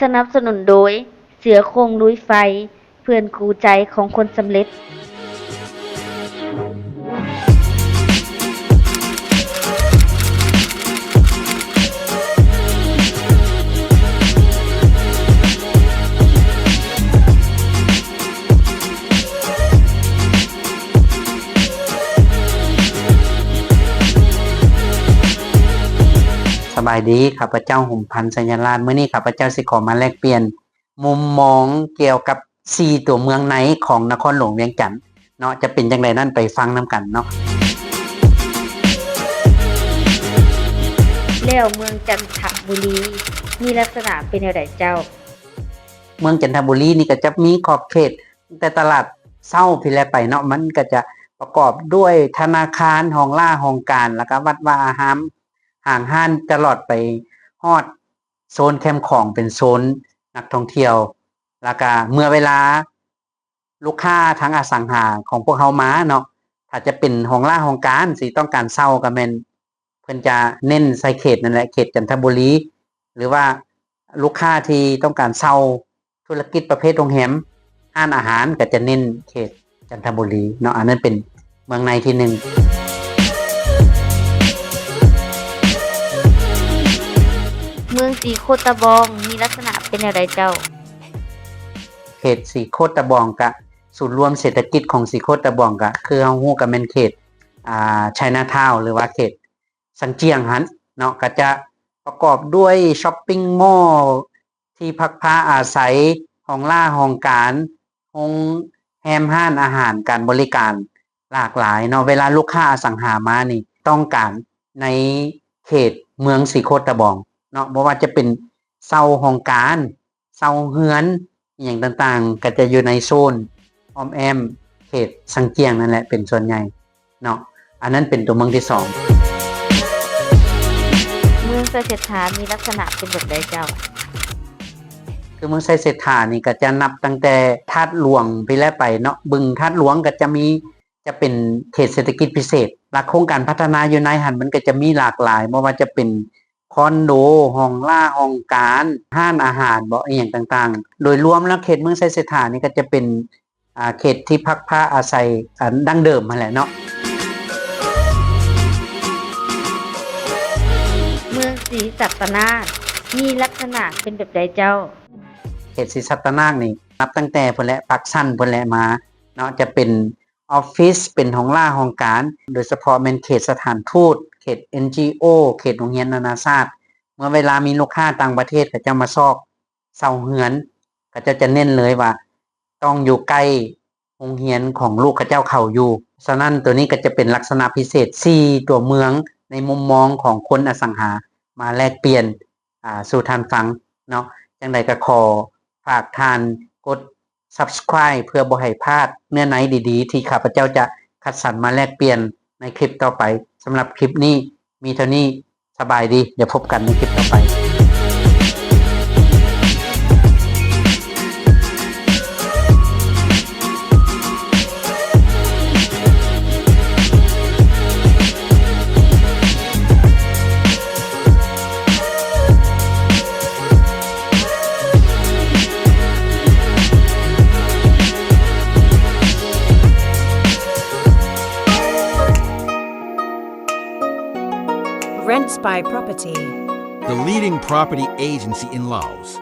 ສະໜັບສະໜູນໂດຍ ເສືອໂຄ່ງລຸຍໄຟ ເພື່ອນຄູ່ໃຈຂອງຄົນສຳເລັດ. ສະບາຍດີ, ຂ້າພະເຈົ້າ ຫົມພັນ ໄຊຍະລາດ. ມື້ນີ້ຂ້າພະເຈົ້າຊິຂໍມາແລກປ່ຽນມຸມມອງກ່ຽວກັບສີ່ຕົວເມືອງໃນຂອງນະຄອນຫຼວງວຽງຈັນເນາະ, ຈະເປັນຈັ່ງໃດນັ້ນໄປຟັງນຳກັນເນາະ. ແລ້ວເມືອງຈັນທະບູລີມີລັກສະນະເປັນແນວໃດເຈົ້າ? ເມືອງຈັນທະບູລີນີ້ກໍຈະມີຂອບເຂດ ແຕ່ຕະຫຼາດເຊົ້າພີ້ແລະໄປເນາະ, ມັນກໍຈະປະກອບດ້ວຍທະນາຄານ, ຫ້ອງລ່າຫ້ອງການ, ແລ້ວກໍວັດວາອາຮາມ, ຫ້າງຮ້ານ, ຕະຫຼອດໄປຮອດໂຊນແຄມຂອງ ເປັນໂຊນນັກທ່ອງທ່ຽວ. ແລ້ວກໍເມື່ອເວລາລູກຄ້າທາງອະສັງຫາຂອງພວກເຮົາມາເນາະ, ຖ້າຈະເປັນຫ້ອງລ່າຫ້ອງການ ຊິຕ້ອງການເຊົ່າ ກໍແມ່ນ ເພິ່ນຈະເນັ້ນໃສ່ເຂດນັ້ນແຫຼະ, ເຂດຈັນທະບູລີ ຫຼືວ່າລູກຄ້າທີ່ຕ້ອງການເຊົ່າທຸລະກິດປະເພດໂຮງແຮມ, ຮ້ານອາຫານ ກໍຈະເນັ້ນເຂດຈັນທະບູລີເນາະ. ອັນນັ້ນເປັນເມືອງໃນທີໜຶ່ງ. ເມືອງສີໂຄດຕະບອງມີລັກສະນະເປັນແນວໃດເຈົ້າ? ເຂດສີໂຄດຕະບອງ ກະສູນລວມເສດຖະກິດຂອງສີໂຄດຕະບອງ ກະຄືເຮົາຮູ້ ກະແມ່ນເຂດ ອ່າ ໄຊນາທາວ ຫຼືວ່າເຂດ ຊັງຈຽງຫັ້ນເນາະ, ກໍຈະປະກອບດ້ວຍຊັອບປິງມໍ ທີ່ພັກພາອາໄສ, ຫ້ອງລ່າຫ້ອງການ, ໂຮງແຮມ, ຮ້ານອາຫານ, ການບໍລິການຫຼາກຫຼາຍເນາະ. ເວລາລູກຄ້າອະສັງຫາມານີ້ ຕ້ອງການໃນເຂດເມືອງສີໂຄດຕະບອງເນາະ, ບໍ່ວ່າຈະເປັນເຊົ່າຫ້ອງການ, ເຊົ່າເຮືອນ ອີ່ຫຍັງຕ່າງໆ ກໍຈະຢູ່ໃນໂຊນອ້ອມແອ້ມເຂດຊັງຈຽງນັ້ນແຫຼະເປັນສ່ວນໃຫຍ່ເນາະ. ອັນນັ້ນເປັນຕົວເມືອງທີສອງ. ເມືອງໄຊເສດຖາມີລັກສະນະເປັນແບບໃດເຈົ້າ? ຄືເມືອງໄຊເສດຖານີ້ກໍຈະນັບຕັ້ງແຕ່ທາດຫຼວງພີ້ແລະໄປເນາະ, ບຶງທາດຫຼວງກໍຈະມີ ຈະເປັນເຂດເສດຖະກິດພິເສດ. ແລະໂຄງການພັດທະນາຢູ່ໃນຫັ້ນ ມັນກໍຈະມີຫຼາກຫຼາຍ, ບໍ່ວ່າຈະເປັນ ຄອນໂດ, ຫ້ອງລ່າຫ້ອງການ, ຮ້ານອາຫານບໍ ອີ່ຫຍັງຕ່າງໆ. ໂດຍລວມແລ້ວເຂດເມືອງໄຊເສດຖານີ້ກໍຈະເປັນ ອ່າ ເຂດທີ່ພັກພາອາໄສ ອັນ ດັ້ງເດີມຫັ້ນແຫຼະເນາະ. ເມືອງສີສັດຕະນາກມີລັກສະນະເປັນແບບໃດເຈົ້າ? ເຂດສີສັດຕະນາກນີ້ ນັບຕັ້ງແຕ່ພຸ້ນແຫຼະ ປາກຊັນພຸ້ນແຫຼະມາເນາະ, ຈະເປັນ ອອບຟິດ ເປັນຫ້ອງລ່າຫ້ອງການ, ໂດຍສະເພາະແມ່ນເຂດສະຖານທູດ, ເຂດ ເອັນຈີໂອ, ເຂດໂຮງຮຽນນານາຊາດ. ເມື່ອເວລາມີລູກຄ້າຕ່າງປະເທດເຂົາເຈົ້າມາຊອກເຊົ່າເຮືອນ, ເຂົາເຈົ້າຈະເນັ້ນເລີຍວ່າຕ້ອງຢູ່ໃກ້ໂຮງຮຽນຂອງລູກເຂົາເຈົ້າເຂົ້າຢູ່. ສະນັ້ນ ໂຕນີ້ກໍຈະເປັນລັກສະນະພິເສດ ສີ່ຕົວເມືອງ ໃນມຸມມອງຂອງຄົນອະສັງຫາ ມາແລກປ່ຽນ ອ່າ ສູ່ທ່ານຟັງເນາະ. ຈັ່ງໃດກໍຂໍຝາກທ່ານກົດ Subscribe ເພື່ອບໍ່ໃຫ້ພາດເນື້ອໃນດີໆ ທີ່ຂ້າພະເຈົ້າຈະຄັດສັນມາແລກປ່ຽນໃນຄລິບຕໍ່ໄປ. ສຳລັບຄລິບນີ້ມີເທົ່ານີ້. ສະບາຍດີ, ແລ້ວພົບກັນໃນຄລິບຕໍ່ໄປ. Rent Spy Property, the leading property agency in Laos.